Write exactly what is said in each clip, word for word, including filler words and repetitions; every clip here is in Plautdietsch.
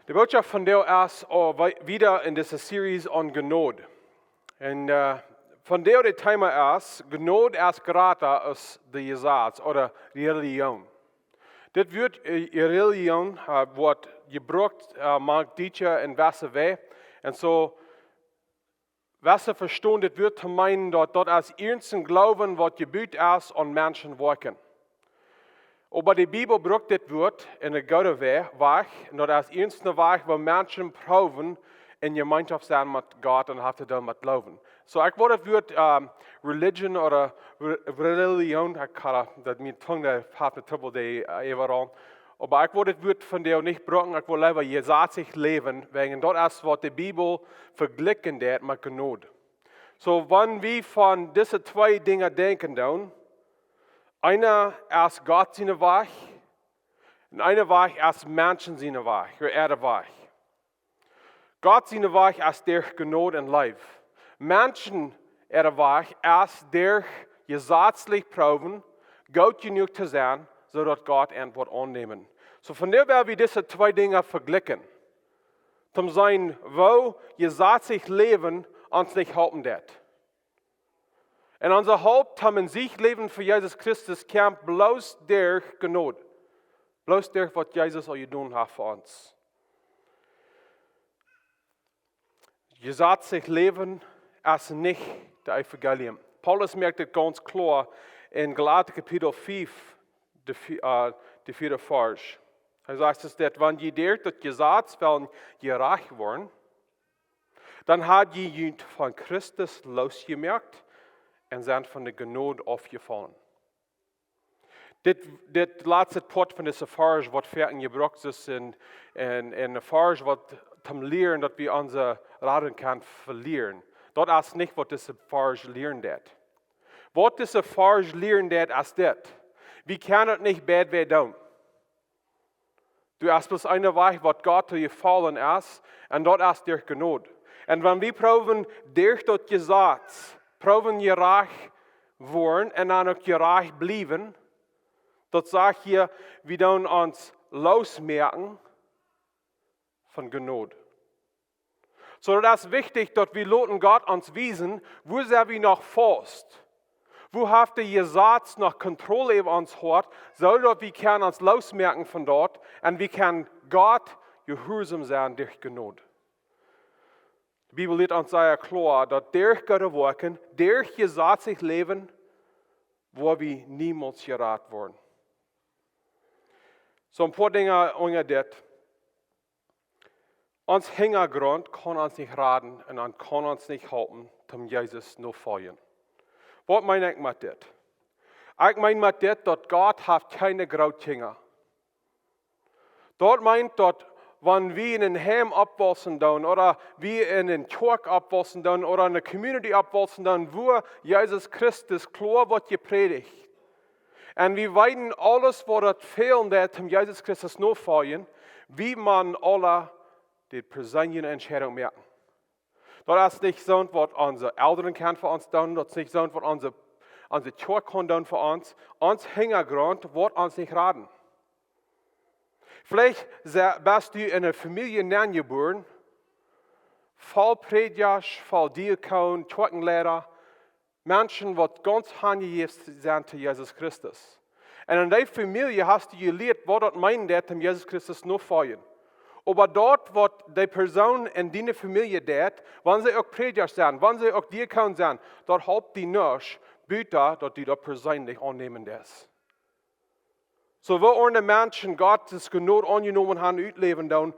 De Botschaft vondoag es aul wei- wieda en dise Series aun Jnod. Un äh, vondoag daut Thema es: Jnod es jrata aus de Jesaz ooda Religion. Dit Wuat äh, Religion äh, woat jebrukt äh, mank Dietsche en wesse Wäaj. Un soo, wesse vestonen dit Wuat to meenen, daut daut es irjent een Gloowen, waut jebut es aun Menschenwoakjen. Oba de Bibel brukt dit Wuat en een gooden Wäaj, Wajch, un daut es irjent een Wajch, wua Menschen proowen en Jemeenschoft sennen met Gott un haben to doonen met Gloowen. Soo, ekj wudd dit Wuat ähm, Religion ooda Re- Religion, ekj kaun daut, mien Tung, dee haft een Trubbel, dee äh, äwaraul. Oba ekj wudd dit Wuat vondoag nich brucken, ekj wudd leewa jesazlich läwen, wäajen daut es, waut de Bibel vejlikjen deit met Jnod. Soo, wan wie von dise twee Dinja denkjen doonen, eena es Gott siene Wajch, un eena Wajch es Menschen siene Wajch, ooda äare Wajch. Gott siene Wajch es derch Jnod un Leew. Menschen äare Wajch es derch jesazlich proowen, goot jenuach to sennen, soo daut Gott an woat aunnämen. Soo, vondoag woa wie dise twee Dinja vejlikjen. Toom seenen, woo jesazlich läwen ons nich halpen deit. Un onse Help toom en Siech läwen fa Jesus Christus kjemt bloos derch Jnod. Bloos derch waut Jesus aul jedonen haft fa ons. Jesazlich läwen es nich daut Evangelium. Paulus moakt dit gaunz kloa en Galata Kapitel fief, de, vi- äh, de vieede Varsch. Hee sajcht es dit: Wan jie derch daut Jesaz wellen jerajcht woaren, dan ha jie junt von Christus loosjemoakt un sent von de Jnod aufjefollen. Dit, dit latste Poat von dise Varsch, waut foaken jebrukt es en, en, en een Varsch, waut toom lieren, daut wie onse Radunk kjennen velieren. Daut es nich, waut dise Varsch lieren deit. Waut dise Varsch lieren deit, es dit: Wie kjennen daut nich beid Wäaj doonen. Doa es bloos een Wajch, waut Gott to jefaulen es, un daut es derch Jnod. Un wan wie proowen, derch daut Jesaz, proowen jerajcht woaren un dan uk jerajcht bliewen, daut sajcht hia, wie doonen ons loosmoaken von Jnod. Soo, daut es wichtich, daut wie loten Gott ons wiesen, wua sent wie noch faust? Wua haft daut Jesaz noch Kontroll äwa ons Hoat, soo daut wie kjennen ons loosmoaken von daut un wie kjennen Gott jehuarsom sennen derch Jnod. De Bibel lieet ons sea kloa, daut derch goode Woakjen, derch jesazlich läwen, woa wie niemols jerat woaren. Soo, een poa Dinja unja dit. Ons Hinjagrunt kaun ons nich raden un kaun ons nich halpen, toom Jesus nofoljen. Waut meen ekj met dit? Ekj meen met dit, daut Gott haft kjeene Grootkjinja. Daut meent, daut wan wie en een Heim oppwaussen doonen, ooda wie en eene Kjoakj oppwaussen doonen, ooda en eene Community oppwaussen doonen, wua Jesus Christus kloa woat jeprädicht, un wie weeten aules, waut daut fälen deit, toom Jesus Christus nofoljen, wie motten aule de perseenelje Entscheidunk moaken. Daut es nich soont, waut onse Elren kjennen fa ons doonen, daut es nich soont, waut onse, onse Kjoakj kaun doonen fa ons. Ons Hinjagrunt woat ons nich raden. Veleicht se- best du en eene Famielje nenjebuaren, voll Prädjasch, voll Diakonen, Kjoakjenleida, Menschen, waut gaunz hanjejäft sent to Jesus Christus. Un en dee Famielje hast du jelieet, waut daut meenen deit, toom Jesus Christus nofoljen. Oba daut, waut dee Persoon en diene Famielje deit, wan see uk Prädjasch sent, wan see uk Diakonen sent, daut halpt die nuscht, buta daut du daut perseenlich aunnämen deist. Soo, woo aundre Menschen Gott siene Jnod aunjenomen haben, utläwen doonen,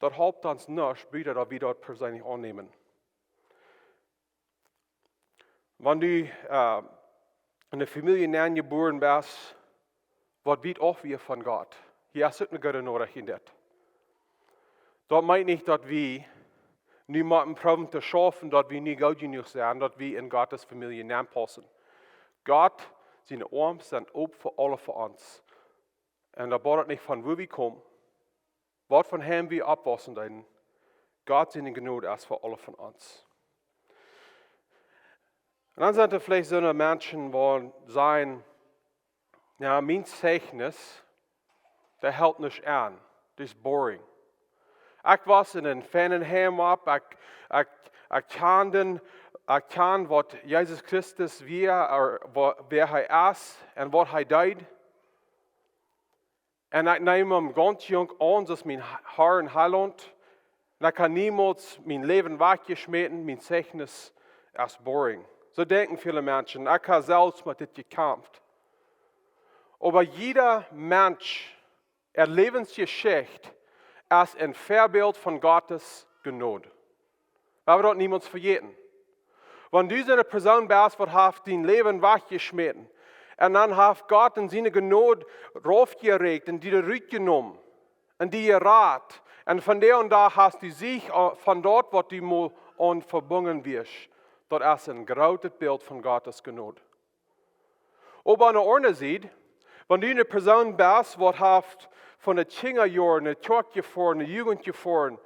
daut halpt ons nuscht, buta daut wie daut perseenlich aunnämen. Wan du äh, en eene Famielje nenjebuaren best, waut wiet auf wia von Gott, hia es uk eene goode Norecht en dit. Daut meent nich, daut wie nu motten proowen to schaufen, daut wie nu goot jenuach sent, daut wie en Gott siene Famielje nenpaussen. Gott siene Oarms sent op fa aule von ons. Un daut bodat nich von wua wie komen, waut von Heim wie oppwaussen deeden, Gott siene Jnod es fa aule von ons. Un dan sent doa veleicht soone Menschen, waut sajen: Jo, mien Zeichnis, daut helt nuscht aun, daut es boring. Ekj wia en een feinen Heim opp. Ekj, ekj, ekj kjand, ekj kjand waut Jesus Christus wia, ooda wa-, wäa hee es un waut hee deed. Un ekj neem am gaunz junk aun aus mien Har un Heilaunt. Un ekj hab niemols mien Läwen wajchjeschmäten, mien Zeichnis es boring. Soo denkjen väle Menschen. Ekj hab selfst met dit jekjamft. Oba jieda Mensch, äa Läwensjeschicht es een Väabilt von Gottes Jnod. Wie woaren daut niemols vejäten. Wan du soone Persoon best, waut haft dien Läwen wajchjeschmäten, un dan haft Gott en siene Jnod raufjerakjt un die doa rutjenomen un die jerat, un von doa aun hast du Sieg, äh, von daut, waut du mol aun vebungen wieescht. Daut es een grootet Bilt von Gottes Jnod. Oba aun de aundre Sied, wan du eene Persoon best, waut haft von de Kjinjajoaren, de Kjoakj jefoaren, de Jugend jefoaren,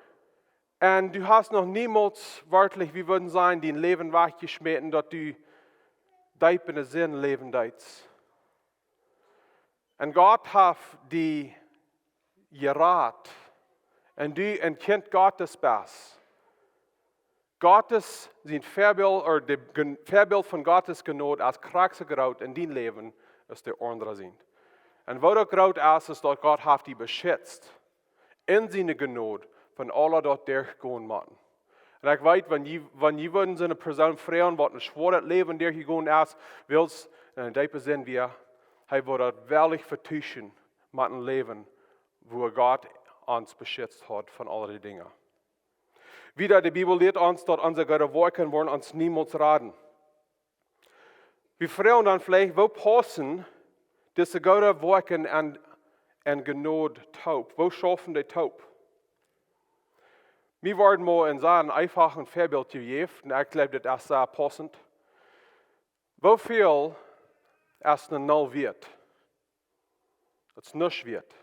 un du hast noch niemols werkjlich, wie wudden sajen, dien Läwen wajchjeschmäten, daut du deep en de Sind läwen deist. Un Gott haft die jerat, un du een Kjint Gottes best. Gottes sien Väabilt, ooda de Jn-, Väabilt von Gottes Jnod es krakjt soo groot en dien Läwen aus de aundre sien. Un woo daut groot es, es daut Gott haft die beschitzt en siene Jnod von aul daut derchgonen motten. Un ekj weet, wan jie, wan jie wudden soone Persoon froagen, waut een schwoaret Läwen derchjegonen es, wiels, en deepe Sind wia, hee wudd daut woarlich vetuschen met een Läwen, wua Gott ons beschitzt haud von aule dee Dinja. Wieda, de Bibel lieet ons, daut onse goode Woakjen woaren ons niemols raden. Wie froagen dan veleicht, woo paussen dise goode Woakjen un, un Jnod toop? Woo schaufen dee toop? Mie wort mol een sea eenfachet Väabilt jejäft, un ekj jleew, daut es sea paussent. Woo väl es een Null wieet? Daut es nuscht wieet.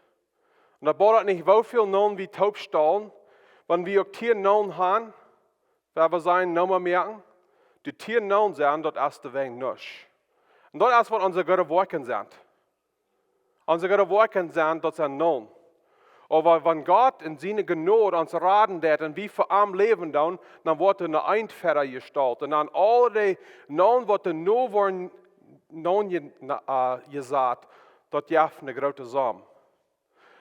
Un daut bediet nich, woo väl Nullen wie toopstalen, wan wie uk tieen Nullen haben, wan wie sien Numma moaken, dee tieen Nullen sent, daut es de Welt nuscht. Un daut es, waut onse goode Woakjen sent. Onse goode Woakjen sent, daut sent Nullen. Oba wan Gott en siene Jnod ons raden deed un wie fa am läwen doonen, dan woat doa eene Eent väajestalt. Un dan aul dee Nullen, waut doano woaren, nopp je-, na, äh, jesat, daut jeft eene groote Som.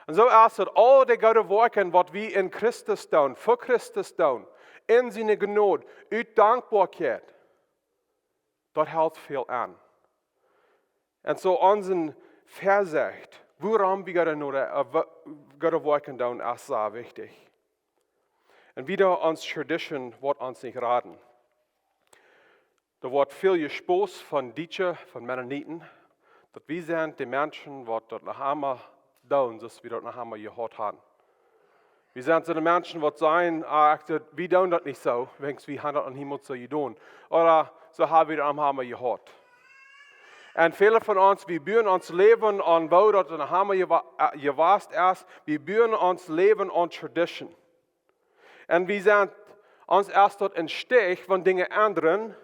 Un soo es daut, aul dee goode Woakjen, waut wie en Christus doonen, fa Christus doonen, en siene Jnod, ut Dankboakjeit, daut helt väl aun. Un soo onse Väasecht, wuarom wie goode Jnod, äh, wo-, goode Woakjen doonen, es sea wichtich. Un wieda, onse Tradition woat ons nich raden. Doa woat väl jespost von Dietsche, von Mennoniten, daut wie sent dee Menschen, waut daut noch emma doonen, soo aus wie daut noch emma jehaut haben. Wie sent soone Menschen, waut sajen, ah, ekj, daut, wie doonen daut nich soo, wiels wie haben daut noch niemols soo jedonen. Ooda soo haben wie daut noch emma jehaut. Un väle von ons, wie buen ons Läwen aun, woo daut noch emma jewa-, äh, jewast es, wie buen ons Läwen aun Tradition. Un wie sent, ons es daut een Stich, wan Dinja endren,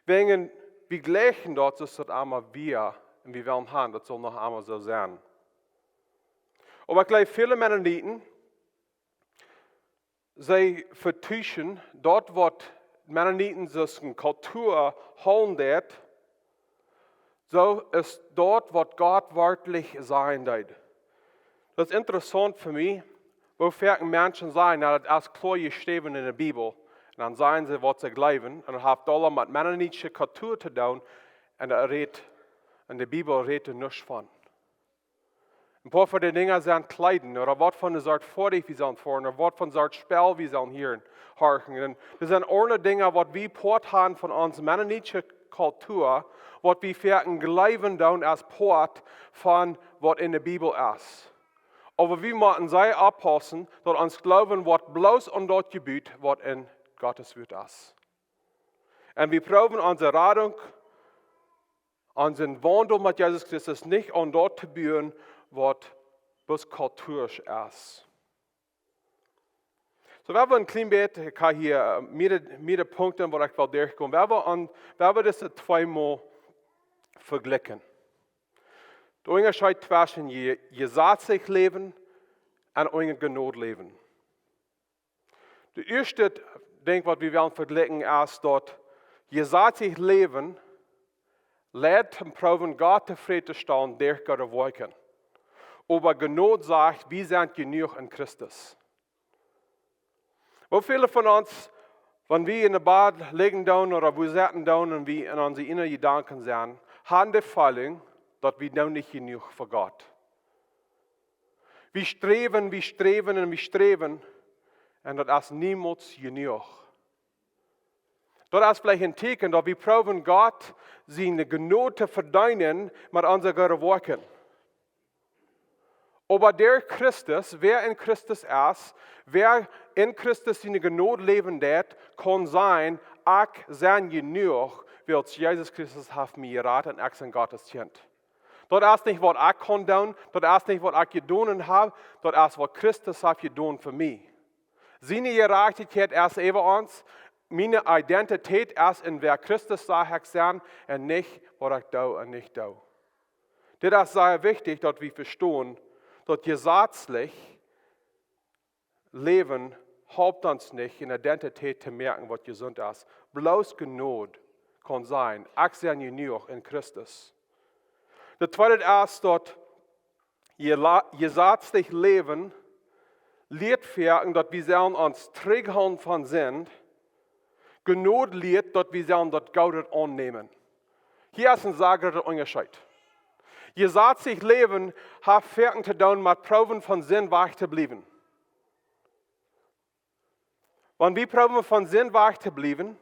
wäajen wie jlikjen daut, soo aus daut emma wia, un wie wellen haben, daut saul noch emma soo sennen. Oba ekj jleew, väle Mennoniten, see vetuschen daut, waut Mennoniten aus eene Kultua hoolen deed, soo aus daut, waut Gott werkjlich sajen deed. Daut es interessaunt fa mie, woo foaken Menschen sajen, na, daut es kloa jeschräwen en de Bibel. Un dan sajen see, waut see jleewen, un daut haft aules met mennonitische Kultua to doonen, un daut rät, un de Bibel rät doa nuscht von. Een poa von dee Dinja sent Kjleeden, ooda waut fa eene Sort Foatich wie sellen foaren, ooda waut fa eene Sort Spell wie sellen hieren, horchen. Un daut sent aule Dinja, waut wie Poat haben von onse mennonitische Kultua, waut wie foaken jleewen doonen aus Poat von waut en de Bibel es. Oba wie motten sea oppaussen, daut ons Gloowen woat bloos aun daut jebut, waut en Gottes Wuat es. Un wie proowen onse Radunk, onsen Waundel met Jesus Christus nich aun daut to buen, waut bloos kulturisch es. Soo, wie haben een kjlien bät, ekj hab hia, äh, mearere, mearere Punkten, wua ekj well derchkomen. Wie haben aun, wie haben dise twee mol vejlikjen. De Unjascheet tweschen je-, jesazlich läwen un unja Jnod läwen. Daut ieeschte Dinkj, waut wie wellen vejlikjen, es daut jesazlich Läwen leit toom proowen Gott tofräd to stalen derch goode Woakjen. Oba Jnod sajcht, wie sent jenuach en Christus. Woo väle von ons, wan wie en de Bad lijen doonen ooda wua sitten doonen un wie en onse ieejne Jedanken sent, haben de Feeling, daut wie doonen nich jenuach fa Gott. Wie sträwen, wie sträwen un wie sträwen, un daut es niemols jenuach. Daut es veleicht een Tieekjen, daut wie proowen Gott siene Jnod to vedeenen met onse goode Woakjen. Oba derch Christus, wäa en Christus es, wäa en Christus siene Jnod läwen deit, kaun sajen: "Ekj sie jenuach, wiels Jesus Christus haft mie jerat un ekj sie Gott sien Kjint." Daut es nich, waut ekj kaun doonen, daut es nich, waut ekj jedonen hab, daut es, waut Christus haft jedonen fa mie. Siene Jerajchtichkjeit es äwa ons, miene Identität es en wäa Christus sajcht ekj sie un nich, waut ekj doo un nich doo. Dit es sea wichtich, daut wie vestonen, daut jesazlich Läwen halpt ons nich, eene Identität to moaken, waut jesunt es. Bloos Jnod kaun sajen: "Ekj sie jenuach en Christus." Daut tweede es daut jela-, jesazlich Läwen lieet foaken, daut wie sellen ons trigjhoolen von Sind. Jnod lieet, daut wie sellen daut Goode aunnämen. Hia es een sea groota Unjascheet. Jesazlich Läwen haft foaken to doonen met proowen von Sind wajch to bliewen. Wan wie proowen von Sind wajch to bliewen,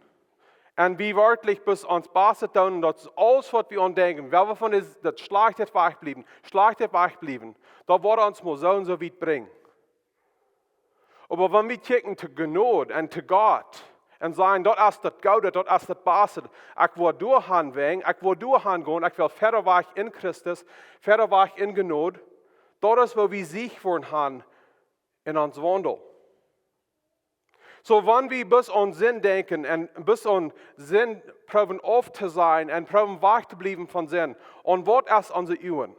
un wie werkjlich bloos ons Bastet doonen, daut es aules, waut wie aun denkjen, well wie von daut Schlajchte wajch bliewen, Schlajchte wajch bliewen, daut woat ons mol soo un soo wiet brinjen. Oba wan wie kjikjen to Jnod un to Gott un sajen: "Daut es daut Goode, daut es daut Baste. Ekj woa doahan wäajen, ekj woa doahan gonen, ekj well wieda wajch en Christus, wieda wajch en Jnod." Daut es, woo wie Siech woaren haben en ons Waundel. Soo, wan wie bloos aun Sind denkjen un bloos aun Sind proowen auf to sennen un proowen wajch to bliewen von Sind, un waut es onse Uagen?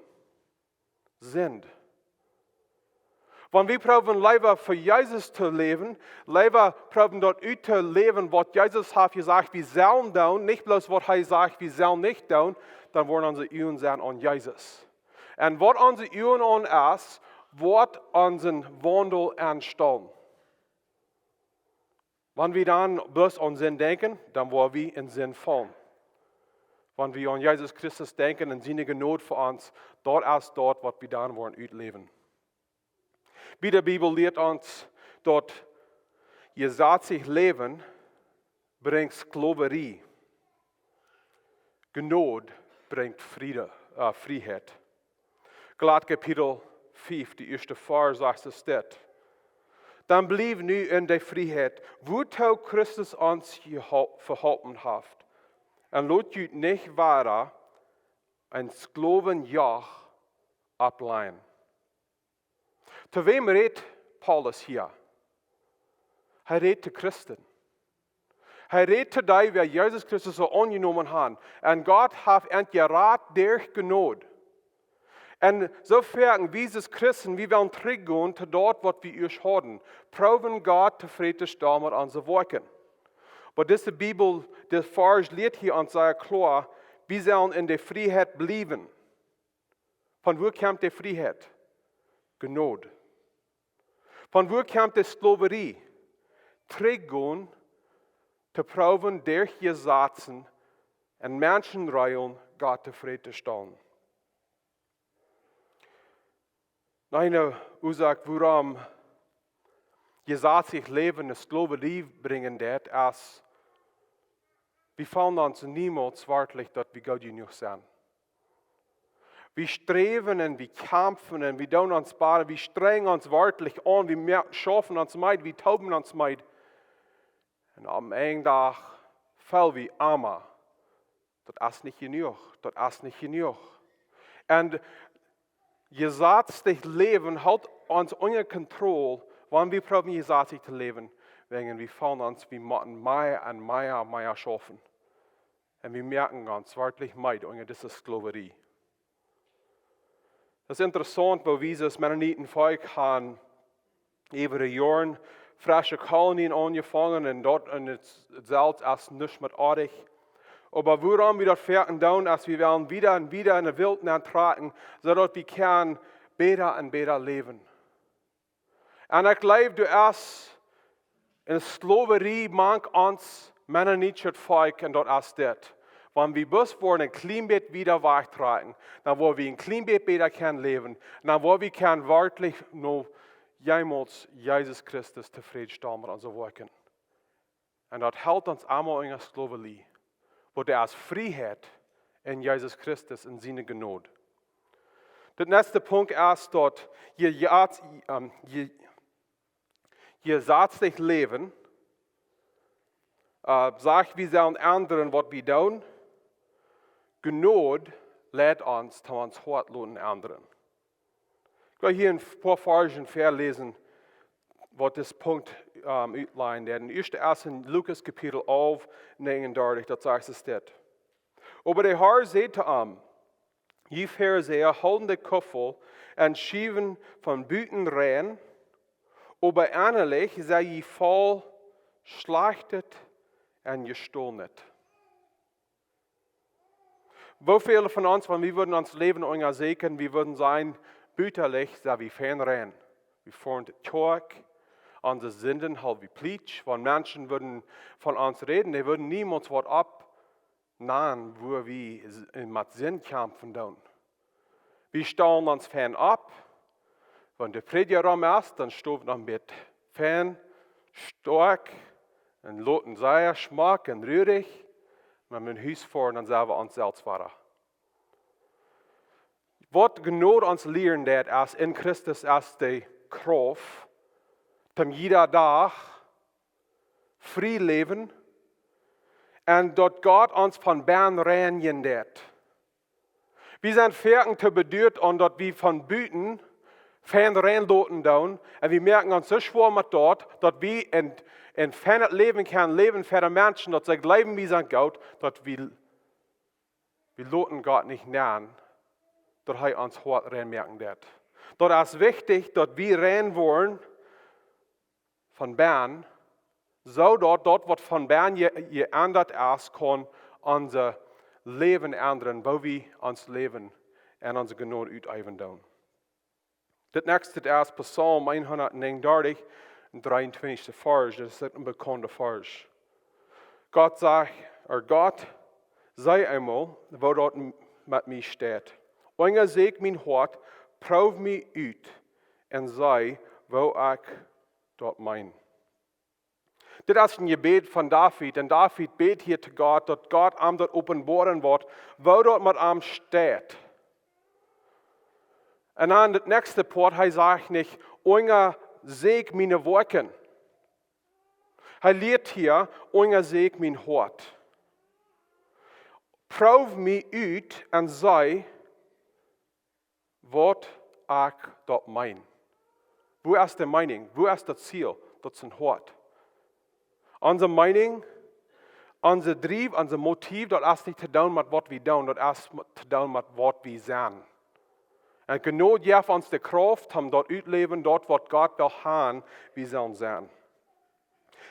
Sind. Wan wie proowen leewa fa Jesus to läwen, leewa proowen daut uttoläwen, waut Jesus haft jesajcht, wie sellen doonen, nich bloos waut hee sajcht, wie sellen nich doonen, dan woaren onse Uagen sennen aun Jesus. Un waut onse Uagen aun es, woat onsen Waundel aunstalen. Wan wie dan bloos aun Sind denkjen, dan woa wie en Sind faulen. Wan wie aun Jesus Christus denkjen un siene Jnod fa ons, daut es daut, waut wie dan woaren utläwen. Bie de Bibel lieet ons, daut jesazlich Läwen brinjt Sklaverie. Jnod brinjt Fräd, äh, Frieheit. Galat Kapitel fief, de ieeschte Varsch sajcht es dit: "Dan bliewt nu en de Frieheit, wuatoo Christus ons jehol-, veholpen haft. Un lot junt nich wada een Sklawenjoch oppläajen." To wäm rät Paulus hia? Hee rät to Christen. Hee rät to dee, wäa Jesus Christus soo aunjenomen haben. Un Gott haft an jerat derch Jnod. Un soo foaken, wie aus Christen, wie wellen trigjgonen to daut, waut wie ieescht hauden. Proowen Gott tofräd to stalen met onse Woakjen. Oba dise Bibel, dit Varsch lieet hia ons sea kloa, wie sellen en de Frieheit bliewen. Von wua kjemt de Frieheit? Jnod. Von wua kjemt de Sklaverie? Trigjgonen to proowen derch Jesazen un Menschenreajlen Gott tofräd to stalen. Noch eene Uasoak, wuarom jesazlich Läwen eene Sklaverie brinjen deit, es, wie feelen ons niemols werkjlich, daut wie goot jenuach sent. Wie sträwen un wie kjamfen un wie doonen ons bäden, wie strenjen ons werkjlich aun, wie moa-, schaufen ons meed, wie tooben ons meed. Un aum Enj Dach feel wie emma, daut es nich jenuach, daut es nich jenuach. Un jesazlich Läwen helt ons unja Kontroll, wan wie proowen jesazlich to läwen, wäajen wie feelen ons, wie motten mea un mea un mea schaufen. Un wie moaken ons werkjlich meed unja dise Sklaverie. Daut es interessaunt, woo wie aus Mennoniten Volkj haben äwa de Joaren fresche Kolonien aunjefongen un daut un et, et selfst es nich mea oadich. Oba wuarom wie daut foaken doonen, es wie wellen wieda un wieda enne Welt nenntrakjen, soo daut wie kjennen bäta un bäta läwen. Un ekj jleew, doa es eene Sklowerie mank ons mennonitische Volkj un daut es dit. Wan wie bloos woaren een kjlien bät wieda wajchtrakjen, dan woa wie een kjlien bät bäta kjennen läwen, dan woa wie kjennen werkjlich no jemols Jesus Christus tofräd stalen met onse Woakjen. Un daut helt ons aulemol en Sklowerie, wua doa es Frieheit en Jesus Christus en siene Jnod. De näakjste Punkt es daut je, je, ähm, je, je satslich läwen, äh, sajcht, wie sellen endren waut wie doonen. Jnod leit ons, daut ons Hoat loten endren. Ekj well hia een poa Varzen väaläsen, waut dit Punkt, ähm, utlajen deit. En ieeschte es en Lukas Kapitel alf, näajenundartich, daut sajcht es dit. Oba de Herr säd to am: Jie Farisäa hoolen de Kuffel un Schiewen von buten rein, oba ennalich sent jie voll Schlajchtet un Jestolnet. Woo väle von ons, wan wie wudden ons Läwen unjasieekjen, wie wudden sajen, butalich sent wie fein rein. Wie foaren no de Kjoakj, onse Sinden hool wie plietsch, wan Menschen wudden von ons räden, dee wudden niemols waut oppnämen, wua wie s-, met Sind kjamfen doonen. Wie stalen ons fein opp, wan de Prädja rom es, dan stonen wie noch een bät fein, stoakj, un loten sea schmock un ruich, oba wan wie no Hus foaren, dan sent wie ons selfst wada. Waut Jnod ons lieren deit, es en Christus es de Krauft, toom jieda Dach frie läwen, un daut Gott ons von bennen reinjen deit. Wie sent foaken too beduat aun daut wie von buten fein rein loten doonen, un wie moaken ons soo schwoa met daut, daut wie een, een feinet Läwen kjennen läwen fa de Menschen, daut see jleewen, wie sent goot, daut wie, wie loten Gott nich nenn, daut hee ons Hoat rein moaken deit. Daut es wichtich, daut wie rein woaren von bennen, soo daut daut, waut von bennen je-, jeendat es, kaun ons Läwen endren, woo wie ons Läwen un onse Jnod uteewen doonen. Dit näakjste es Psalm hundatnegenundartich, dreeuntwintichste Varsch, daut es een bekaunda Varsch. Gott sajcht, ea Gott, see eemol, woo daut m-, met mie steit. Unjasieekj mien Hoat, proow mie ut, un see, woo ekj daut meen. Dit es een Jebäd von David. Un David bät hia to Gott, daut Gott am daut openboaren woat, woo daut met am steit. Un dan daut näakjste Poat, hee sajcht nich, unjasieekj miene Woakjen. Hee lieet hia, unjasieekj mien Hoat. Proow mie ut un see, waut ekj doamet meen. Woo es de Meenunk? Woo es daut Ziel? Daut es een Hoat. Onse Meenunk, onse Driew, onse Motiv, daut es nich to doonen met waut wie doonen, daut es met, to doonen met waut wie sent. Un Jnod jeft ons de Krauft, om daut utläwen, daut waut Gott well haben, wie sellen sennen.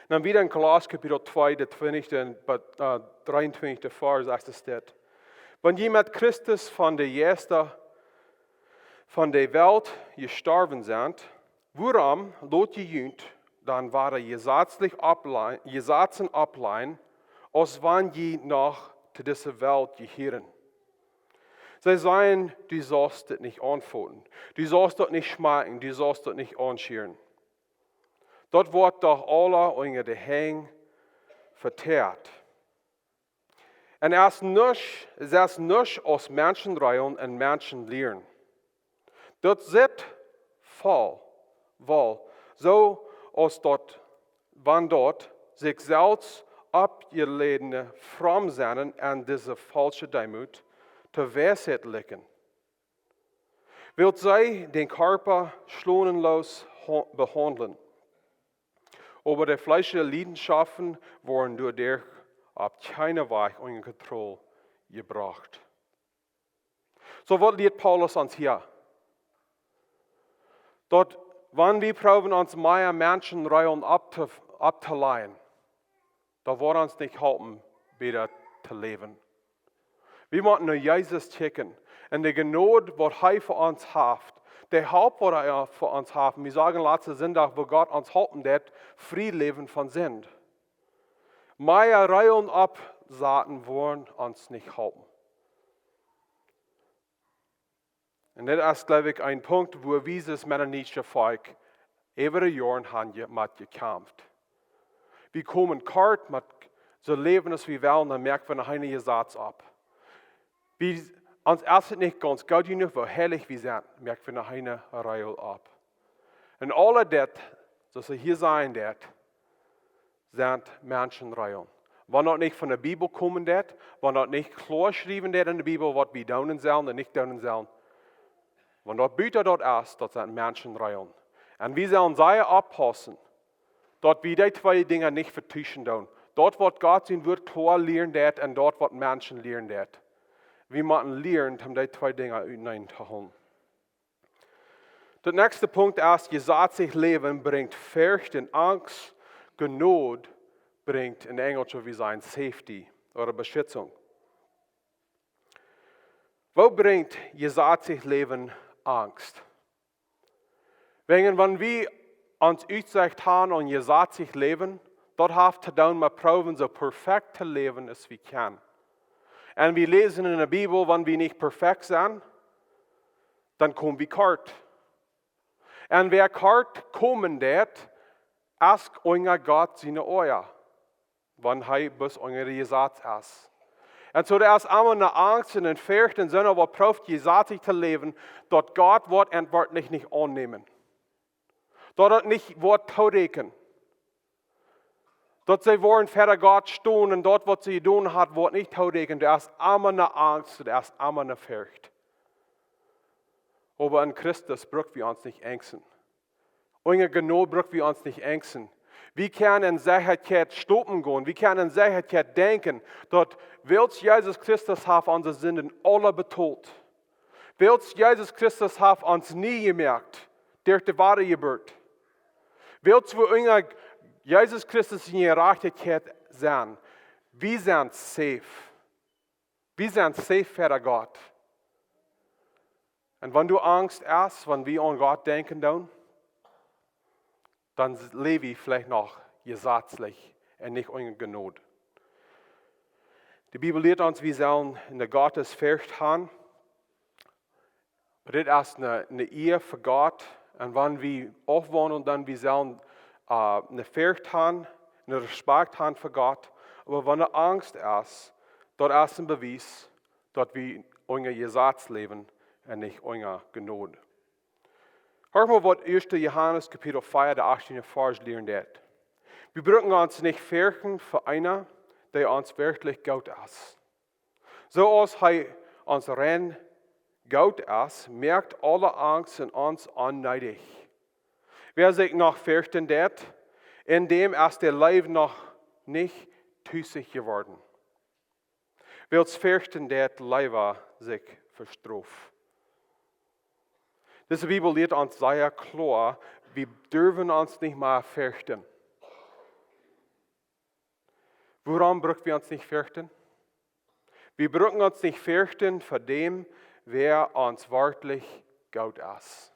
Dan wieda en Kolossa Kapitel twee, de twintichste un, äh, dreeuntwintichste Varsch, sajcht es dit: Wan jie met Christus von de Jeista von de Welt jestorwen sent, wuarom lot jie junt dan wada jesazlich opplei-, Jesazen opplajen, aus wan jie noch to dise Welt jehieren? See sajen: Du saust dit nich aunfoten, du saust daut nich schmakjen, du saust daut nich aunschieren. Daut woat doch aula unja de Henj veteat. Un es nuscht, es es nuscht aus Menschen reelen un Menschen lieren. Daut sitt voll, woll, soo aus daut, wan daut sikj selfst oppjelädne Frommsennen un dise faulsche Deemoot to Weisheit likjen. Wiels see dän Kjarpa schonungslos ha-, behaundlen, oba de fleeschelje Liedenschaften woaren doaderch opp kjeenen Wajch unja Kontroll jebrocht. Soo waut lieet Paulus ons hia? Daut Wan wie proowen ons mea Menschen Regeln oppto-, opptolajen, daut woat ons nich halpen, bäta to läwen. Wie motten no Jesus kjikjen un de Jnod, waut hee fa ons haft, de Help, waut hee fa ons haft. Wie sagen latsten Sindach, woo Gott ons halpen deed, frie läwen von Sind. Mea Regeln oppsaten woaren ons nich halpen. Un dit es, jleew ekj, een Punkt, wua wie aus mennonitische Volkj äwa de Joaren han je-, met jekjamft. Wie komen kort met soo läwen aus wie wellen, dan moak wie noch een Jesaz opp. Wie, ons es et nich gaunz goot jenuach, woo heilich wie sent, moak wie noch eene Regel opp. Un aul dit, soo aus hee hia sajen deed, sent Menschenregeln. Wan daut nich von de Bibel komen deed, wan daut nich kloa jeschräwen deed enne Bibel, waut wie doonen sellen un nich doonen sellen, wan daut buta daut es, daut sent Menschenregeln. Un wie sellen sea oppaussen, daut wie dee twee Dinja nich vetuschen doonen. Daut, waut Gott sien Wort kloa lieren deed, un daut, waut Menschen lieren deed. Wie motten lieren, om dee twee Dinja utenaunda to hoolen. De näakjste Punkt es, jesazlich Läwen brinjt Forcht un Angst, Jnod brinjt, enne Enjelsche wie sajen safety ooda Beschitzunk. Woo brinjt jesazlich Läwen Angst? Wäajen wan wie ons utjesecht han aun jesazlich Läwen, daut haft to doonen met proowen soo perfekt to läwen aus wie kjennen. Un wie läsen enne Bibel, wan wie nich perfekt sent, dan komen wie kort. Un wäa kort komen deit, es unja Gott siene Oaja, wan hee bloos unja de Jesaz es. Un soo, doa es emma eene Angst un eene Forcht un soo, waut prooft jesazlich to läwen, daut Gott woat an woat nich, nich aunnämen. Daut daut nich woat toorieekjnen. Daut see woaren ver Gott stonen un daut, waut see jedonen haben, woat nich toorieekjnen. Doa es emma eene Angst, doa es emma eene Forcht. Oba en Christus bruck wie ons nich angsten. Unja Jnod bruck wie ons nich angsten. Wie kjennen en Sechaheit schlopen gonen. Wie kjennen en Sechaheit denkjen, daut wiels Jesus Christus haft onse Sinden aula betolt. Wiels Jesus Christus haft ons nie jemoakt derch de Wadajeburt. Wiels wie unja Jesus Christus siene Jerajchtichkjeit sent, wie sent safe. Wie sent safe ver Gott. Un wan doa Angst es, wan wie aun Gott denkjen doonen, dan läw wie veleicht noch jesazlich un nich unja Jnod. De Bibel lieet ons, wie sellen eene Gottesforcht han. Oba dit es eene, eene Ea fa Gott. Un wan wie aufwaundlen, dan wie sellen, äh, eene Forcht han, een Respekt han fa Gott. Oba wan doa Angst es, daut es een Bewies, daut wie unja Jesaz läwen un nich unja Jnod. Horcht mol, waut ieeschte Johanes Kapitel vea, de achtieende Varsch lieren deit. Wie brucken ons nich ferchten ver eena, dee ons werkjlich goot es. Soo aus hee ons rein goot es, moakt aule Angst en ons onneedich. Wäa sikj noch ferchten deit, en däm es de Leew noch nich tusich jeworden. Wiels ferchten deit leewa sikj vestroft. Dise Bibel lieet ons sea kloa, wie derwen ons nich mea ferchten. Wuarom bruck wie ons nich ferchten? Wie brucken ons nich ferchten ver däm, wäa ons werkjlich goot es.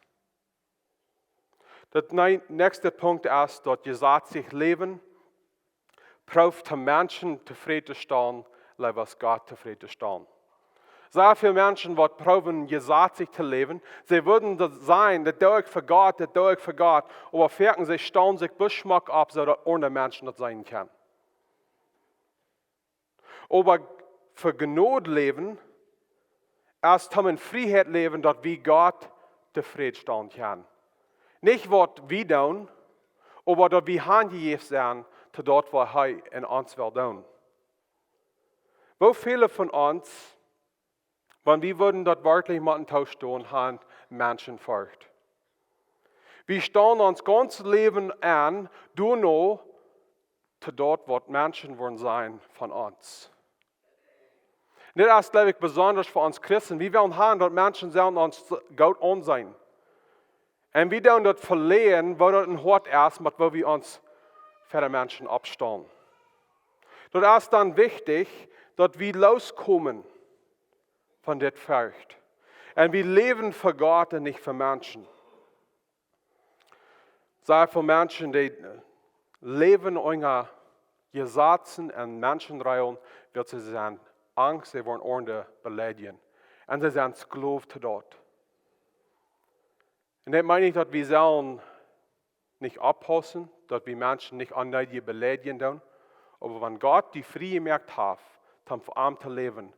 Daut nei-, näakjste Punkt es, daut jesazlich Läwen prooft de Menschen tofräd to stalen, leewa aus Gott tofräd to stalen. Sea väl Menschen, waut proowen jesazlich to läwen, see wudden daut sajen, daut doo ekj ver Gott, daut doo ekj ver Gott, oba foaken see stalen sikj bloos schmock opp, soo daut aundre Menschen daut seenen kjennen. Oba ver Jnod läwen es toom en Frieheit läwen, daut wie Gott tofräd stalen kjennen. Nich waut wie doonen, oba daut wie hanjejäft sent to daut, waut hee en ons well doonen. Woo väle von ons, wan wie wudden daut werkjlich motten toostonen, han Menschenforcht? Wie stalen ons gaunzet Läwen aun, doano, to daut, waut Menschen woaren sajen von ons. Dit es, jleew ekj, besonda fa ons Christen. Wie wellen han, daut Menschen sellen ons goot aunseenen. Un wie doonen daut veläajnen, woo daut een Hoat es, met woo wie ons fa de Menschen oppstalen. Daut es dan wichtich, daut wie loskomen von dit Forcht. Un wie läwen fa Gott un nich fa Menschen. Sea väl Menschen, dee läwen unja Jesazen un Menschenreajlen, wiels see sent angst, see woaren aundre beleidjen. Un see sent Sklow to daut. Un daut meent nich, daut wie sellen nich oppaussen, daut wie Menschen nich onneedich beleidjen doonen. Oba wan Gott die frie jemoakt haft, om fa am to läwen,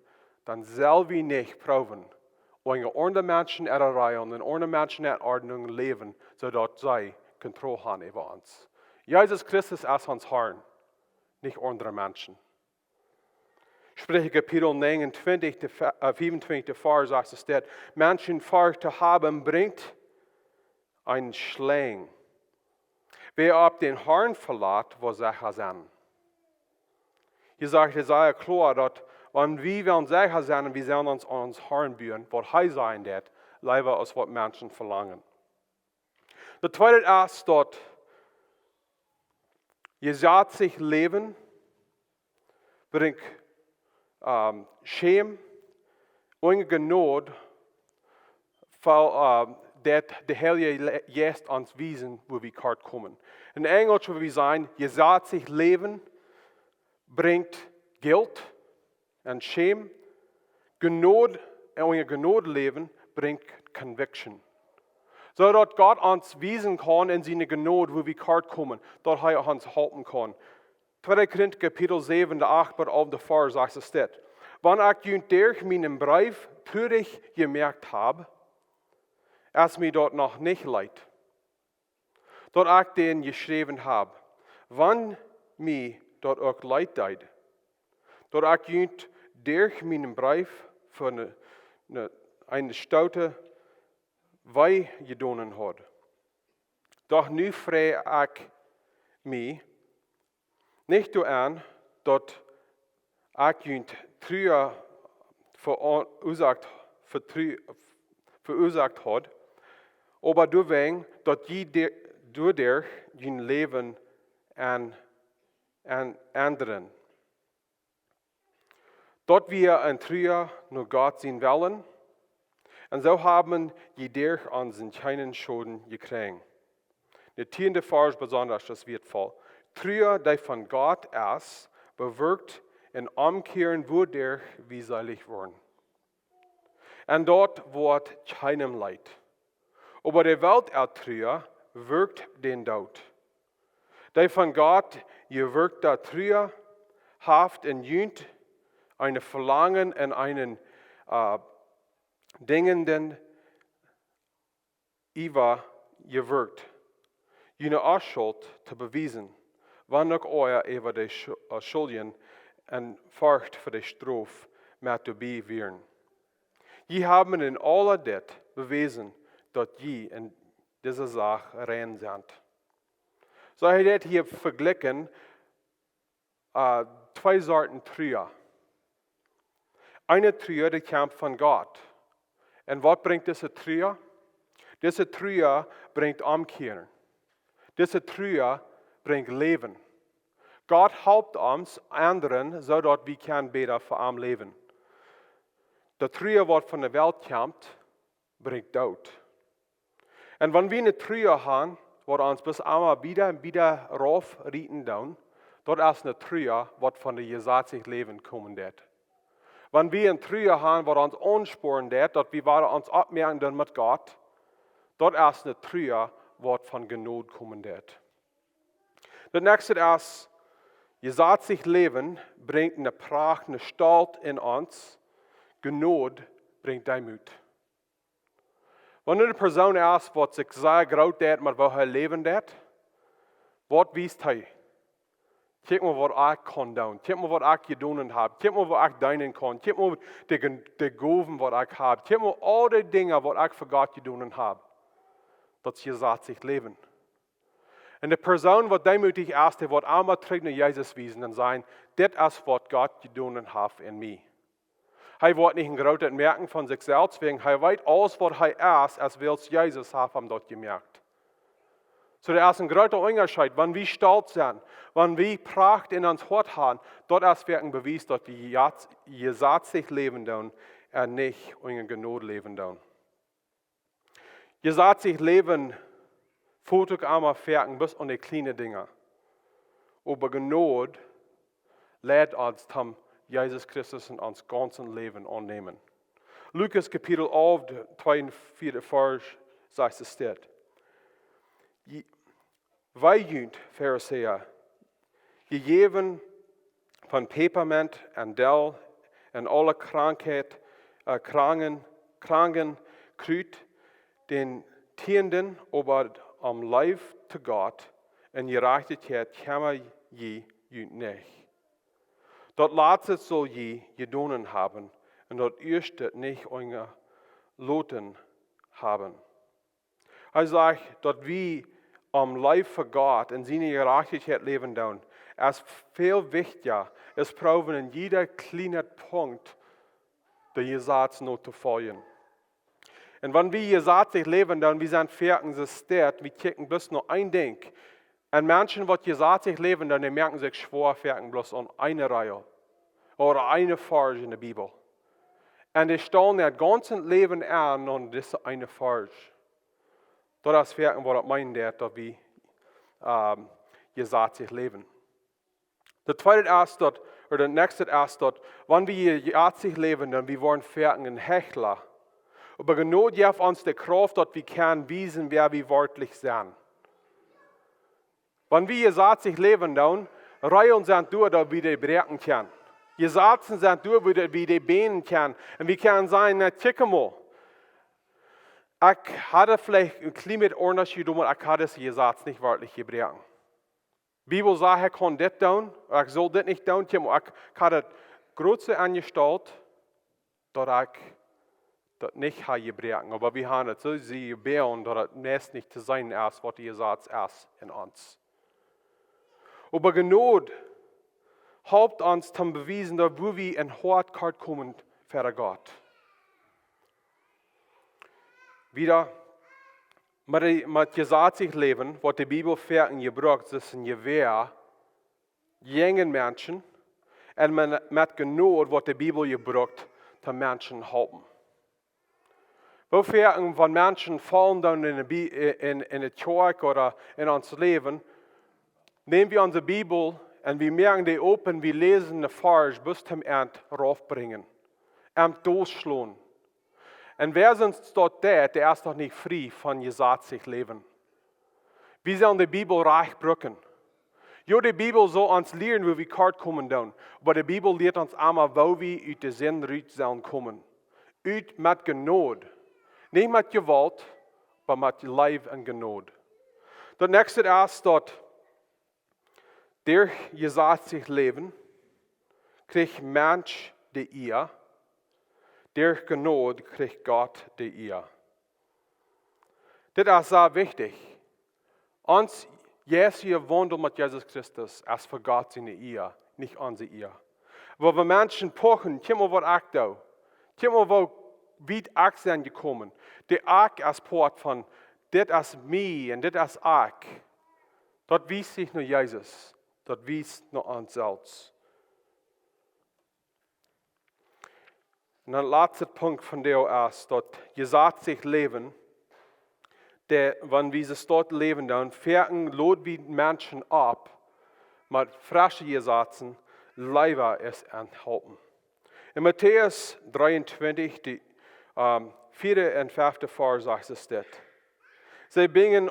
dan sell wie nich proowen, unja aundre Menschen äare Reajlen un aundre Menschen äare Ordnungen läwen, soo daut see Kontroll haben äwa ons. Jesus Christus es ons Herr, nich aundre Menschen. Spricha Kapitel negenuntwintich, de Ve-, äh, fiefuntwintich, de Varsch sajcht, es daut: Menschenforcht to haben brinjt een Schlinj. Wäa opp dän Herrn velat, woat secha sennen. Hia sajcht hee sea kloa, daut wan wie wellen secha sennen, wie sellen ons aun ons Herrn buen, waut hee sajen deit, leewa aus waut Menschen velangen. Daut tweede es, daut jesazlich Läwen brinjt, ähm, Schäm un Jnod, wiels, ähm, daut de Heilje Le-, Jeist ons wiesen, wua wie kort komen. En Enjlisch wudd wie sajen, jesazlich Läwen brinjt Jnod un Schäm. Jnod, un Jnod läwen brinjt conviction. Soo daut Gott ons wiesen kaun en siene Jnod, wua wie kort komen, daut hee ons halpen kaun. Tweede Korinta Kapitel säwen, de acht bat alf, de Varsch sajcht es dit: Wan ekj junt derch mienen Breef truarich jemoakt hab, es mie daut noch nich leet, daut ekj dän jeschräwen hab, wan mie daut uk leet deed, daut ekj junt derch mienen Breef fa ne, ne, eene Stoot wee jedonen haud. Doch nu frei ekj mie nich doaraun, daut ekj junt Trua veuausajcht, vetrua-, veuasajcht haud, oba doawäajen, daut jie de-, doaderch jun Läwen en-, en-, endren. Daut wie en Trua no Gott sien Wellen, un soo haben jie derch ons kjeenen Schoden jekjräajen. De tieende Varsch besonda es wieetvoll. Trua, dee von Gott es, bewirkjt een Omkjieren, wuaderch wie seelich woaren. Un daut woat kjeenem leet. Oba de Welt äa Trua wirkjt dän Doot. Dee von Gott jewirkjte Trua haft en junt een Velangen un eenen, äh, dinjenden Iewa jewirkjt, june Onschult to bewiesen, wan uk ea äwa de Schu-, äh, Schuldjen un Forcht fa de Strof met doabie wieren. Jie haben en aul dit bewäsen, daut jie en dise Sach rein sent. Soo hee deit hia vejlikjen, äh, twee Sorten Trua. Eene Trua, dee kjemt von Gott. Un waut brinjt dise Trua? Dise Trua brinjt Omkjieren. Dise Trua brinjt Läwen. Gott halpt ons endren, soo daut wie kjennen bäta fa am läwen. De Trua, waut von de Welt kjemt, brinjt Doot. Un wan wie eene Trua han, waut ons bloos emma wieda un wieda rauf rieten doonen, daut es eene Trua, waut von de jesazlich Läwen komen deit. Wan wie eene Trua han, waut ons aunspornen deit, daut wie wada ons oppmoaken doonen met Gott, daut es eene Trua, waut von Jnod komen deit. Daut näakjste es, jesazlich Läwen brinjt eene Pracht, eene Stolt en ons, Jnod brinjt Deemoot. Wan eene Persoon es, waut sikj sea groot deit, met woo hee läwen deit, waut wiest hee? Kjikj mol, waut ekj kaun doonen. Kjikj mol, waut ekj jedonen hab. Kjikj mol, waut ekj deenen kaun. Kjikj mol, de, de Gowen, waut ekj hab. Kjikj mol, aul de Dinja, waut ekj fa Gott jedonen hab. Daut es jesazlich Läwen. Un de Persoon, waut deemootich es, dee woat emma trigj no Jesus wiesen un sajen: Dit es, waut Gott jedonen haft en mie. Hee woat nich een grootet moaken von sikj selfst, wäajen hee weet, aules waut hee es, es wiels Jesus haft am daut jemoakt. Soo, doa es een groota Unjascheet. Wan wie stolt sent, wan wie Pracht en ons Hoat haben, daut es werkjlich een Bewies, daut wie jesazich läwen doonen un nich unja Jnod läwen doonen. Jesazich läwen foot uk emma foaken bloos aun de kjliene Dinja. Oba Jnod leit ons toom Jesus Christus en ons gaunzet Läwen aunnämen. Lukas Kapitel alf, twee un vea Varsch, sajcht et dit. Je-, Wee junt, Farisäa, jie jäwen von Pepermint un Dell un aule Krankheit, äh, Krangen, Krangen, Krut, dän Tieenden, oba aum Leew to Gott un Jerajchtichkjeit kjemma jie junt nich. Daut latste sull jie jedonen haben un daut ieeschte nich unjaloten haben. Hee sajcht, daut wie aum Leew fa Gott un siene Jerajchtichkjeit läwen doonen, es väl wichtja, es proowen en jieda kjliena Punkt daut Jesaz notofoljen. Un wan wie jesazich läwen doonen, wie sent foaken soo steit, wie kjikjen bloos no een Dinkj. Un Menschen waut jesazich läwen doonen, dee moaken sikj schwoa foaken bloos aun eene Reel ooda eene Varsch en de Bibel. Un dee stalen äa gaunzet Läwen aun aun dise eene Varsch. Daut es werkjlich waut daut meent, daut, daut wie, ähm, jesazich läwen. Daut tweede es daut, ooda daut näakjste es daut, wan wie jesazich läwen, dan wie woaren foaken een Hechla. Oba Jnod jeft ons de Krauft, daut wie kjennen wiesen, wäa wie werkjlich sent. Wan wie jesazich läwen doonen, Reelen sent doa, daut wie dee bräakjen kjennen. Jesazen sent doa, daut wie dee bänden kjennen. Un wie kjennen sajen: "Na, kjikj mol. Ekj haud veleicht een kjlien bät aundasch jedonen, oba ekj haud dise Jesaz nich werkjlich jebroaken. Bibel sajcht, ekj kaun dit doonen, ekj saul dit nich doonen, kjikj mol, ekj, ekj haud daut Grootste aunjestalt, daut ekj daut nich haud jebroaken." Oba wie haben et soo sea jebungen, daut et meist nich to seenen es, waut de Jesaz es en ons. Oba Jnod halpt ons to bewiesen, daut woo wie em Hoat kort komen ver Gott. Wieda, met de, met jesazich läwen, waut de Bibel foaken jebrukt, es een Jewäa jäajen Menschen, un met, met Jnod woat de Bibel jebrukt, om Menschen to halpen. Woo foaken wan Menschen faulen doonen en de Bi-, en, en de Kjoakj ooda en ons Läwen, näm wie onse Bibel un wie moaken dee op un wie läsen een Varsch bat toom Enj raufbrinjen, am dolschlonen. Un wäa soont daut deit, dee es noch nich frie von jesazich läwen. Wie sellen de Bibel rajcht brucken. Jo, de Bibel saul ons lieren, woo wie kort komen doonen. Oba de Bibel lieet ons emma, woo wie ut de Sind rut sellen komen. Ut met Jnod. Nich met Jewault, oba met Leew un Jnod. Daut näakjste es daut derch jesazich läwen kjricht Mensch de Ea, derch Jnod kjricht Gott de Ea. Dit es sea wichtich. Ons jeistlicha Waundel met Jesus Christus es fa Gott siene Ea, nich onse Ea. Wua wie Menschen pochen, kjikj mol waut ekj doo. Kjikj mol woo wiet ekj sie jekomen. De Ekj es Poat von, dit es mie un dit es ekj. Daut wiest nich no Jesus, daut wiest no ons selfst. Un daut latste Punkt von dee es daut jesazich läwen, daut wan wie soo läwen, dan foaken lod wie Menschen opp, met fresche Jesazen, leewa es aun halpen. En Matäus dreeuntwintich, de, ähm, vieede un fefte Varsch sajcht et dit. See binjen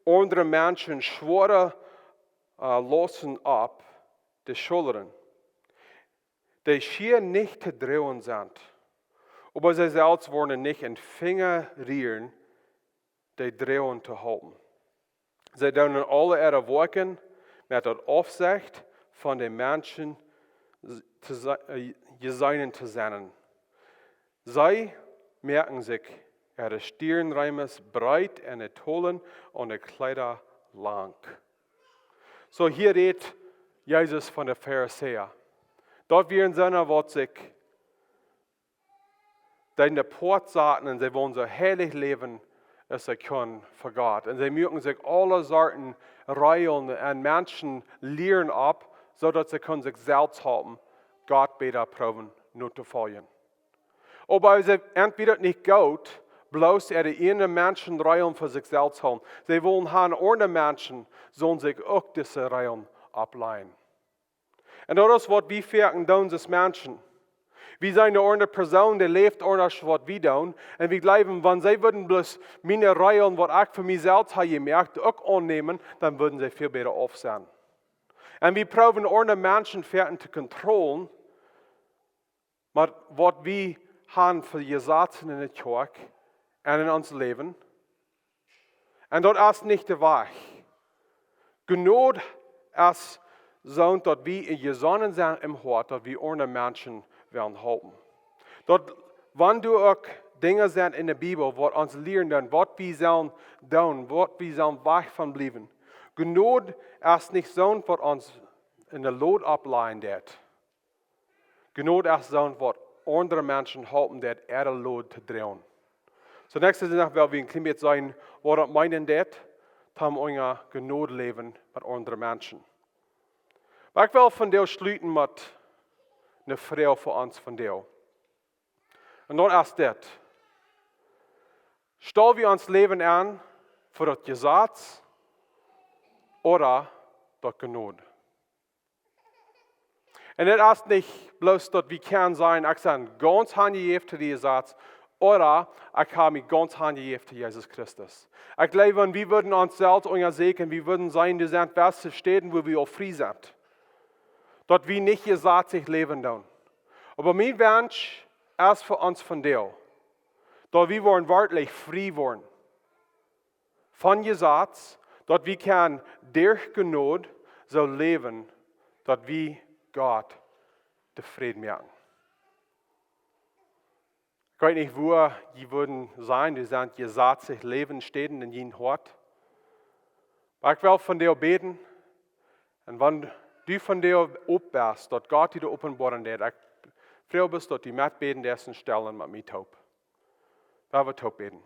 aundre Menschen schwoare, äh, Lausten opp de Schullren, dee schia nich to droagen sent. Oba see selfst woaren nich een Finja rieren, dee droagen to halpen. See doonen aule äare Woakjen met daut Aufsecht von de Menschen to se-, äh, jeseenen to sennen. See moaken sikj äare Stiernreemes breet un de Tollen aun de Kjleeda lang. Soo, hia rät Jesus von de Farisäa. Daut wieren soone, waut sikj dee en de Poat saten un see wullen soo heilich läwen aus see kunnen fa Gott. Un see muaken sikj aule Sorten Reajlen un Menschen lieren opp, soo daut see kunnen sikj selfst halpen, Gott bäta proowen notofoljen. Oba see entwäda nich goot, bloos äare ieejne Menschen Reajlen fa sikj selfst hoolen. See wullen han, aundre Menschen sullen sikj uk dise Reajlen opplajen. Un daut es waut wie foaken doonen aus Menschen. Wie seenen ne aundre Persoon, dee läft aundasch waut wie doonen. Un wie jleewen, wan see wudden bloos miene Reajlen, waut ekj fa mie selfst ha jemoakt, uk aunnämen, dan wudden see väl bäta auf sennen. Un wie proowen aundre Menschen foaken to kontrollen, met waut wie han fa Jesazen en de Kjoakj un en ons Läwen. Un daut es nich de Wajch. Jnod es soo daut wie jesonnen sent em Hoat, daut wie aundre Menschen wellen halpen. Daut, wan doa uk Dinja sent en de Bibel, waut ons lieren doonen, waut wie sellen doonen, waut wie sellen wajch von bliewen. Jnod es nich soo waut ons en de Load opplajen deit. Jnod es soo waut aundre Menschen halpen deit, äare Load to droagen. Soo näakjste Sindach well wie een kjlien bät seenen, waut daut meenen deit, toom unja Jnod läwen met aundre Menschen. Oba ekj well vondoag schluten met ne Froag fa ons vondoag. Un daut es dit: Stal wie ons Läwen aun fa daut Jesaz ooda daut Jnod? Un daut es nich bloos daut wie kjennen sajen, ekj sie gaunz hanjejäft to daut Jesaz, ooda ekj ha mie gaunz hanjejäft to Jesus Christus. Ekj jleew, wan wie wudden ons selfst unjasäkjen, wie wudden seenen, doa sent waut Städen, wua wie aul frie sent. Daut wie nich jesazich läwen doonen. Oba mien Wunsch es fa ons vondoag, daut wie woaren werkjlich frie woaren von Jesaz, daut wie kjennen derch Jnod soo läwen, daut wie Gott tofräd moaken. Ekj weet nich, wua jie wudden sennen, doa sent jesazich läwen Städen en jun Hoat. Oba ekj well vondoag bäden. Un wan du vondoag opp best, daut Gott die openboaren deit, ekj froag bloos, daut du metbäden deist un stell die met mie toop. Lot ons toop bäden.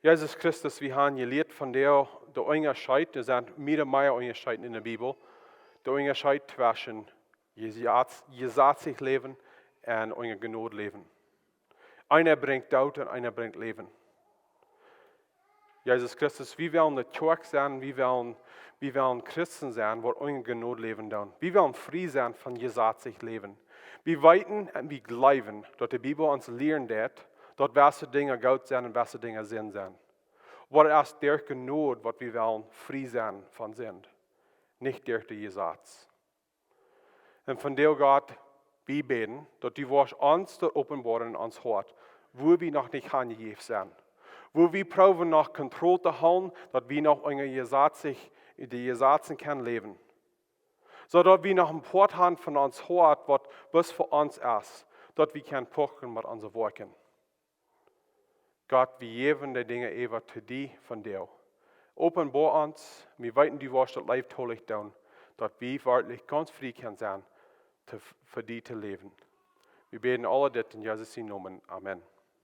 Jesus Christus, wie han jelieet vondoag dän Unjascheet, doa sent mearere Unjascheeden en de Bibel. Dän Unjascheet tweschen Jesaz-, jesazich läwen un unja Jnod läwen. Eena brinjt Doot un eena brinjt Läwen. Jesus Christus, wie wellen ne Kjoakj sennen, wie wellen, wie wellen Christen sennen, waut unja Jnod läwen doonen. Wie wellen frie sennen von jesazich läwen. Wie weeten un wie jleewen, daut de Bibel ons lieren deit, daut waut fa Dinja goot sent un waut fa Dinja Sind sent. Oba daut es derch Jnod, waut wie wellen frie sennen von Sind, nich derch daut Jesaz. Un vondoag, Gott, wie bäden, daut du woascht ons daut openboaren en ons Hoat, wua wie noch nich hanjejäft sent. Wua wie proowen noch Kontroll to hoolen, daut wie noch unja jesazich, de Jesazen kjennen läwen. Soo daut wie noch een Poat han von ons Hoat, waut bloos fa ons es, daut wie kjennen puchen met onse Woakjen. Gott, wie jäwen de Dinja äwa to die vondoag. Openboa ons, wie weeten, du woascht daut leeftolich doonen, daut wie werkjlich gaunz frie kjennen sennen, to, fa die to läwen. Wie bäden aul dit en Jesus sienen Nomen. Amen.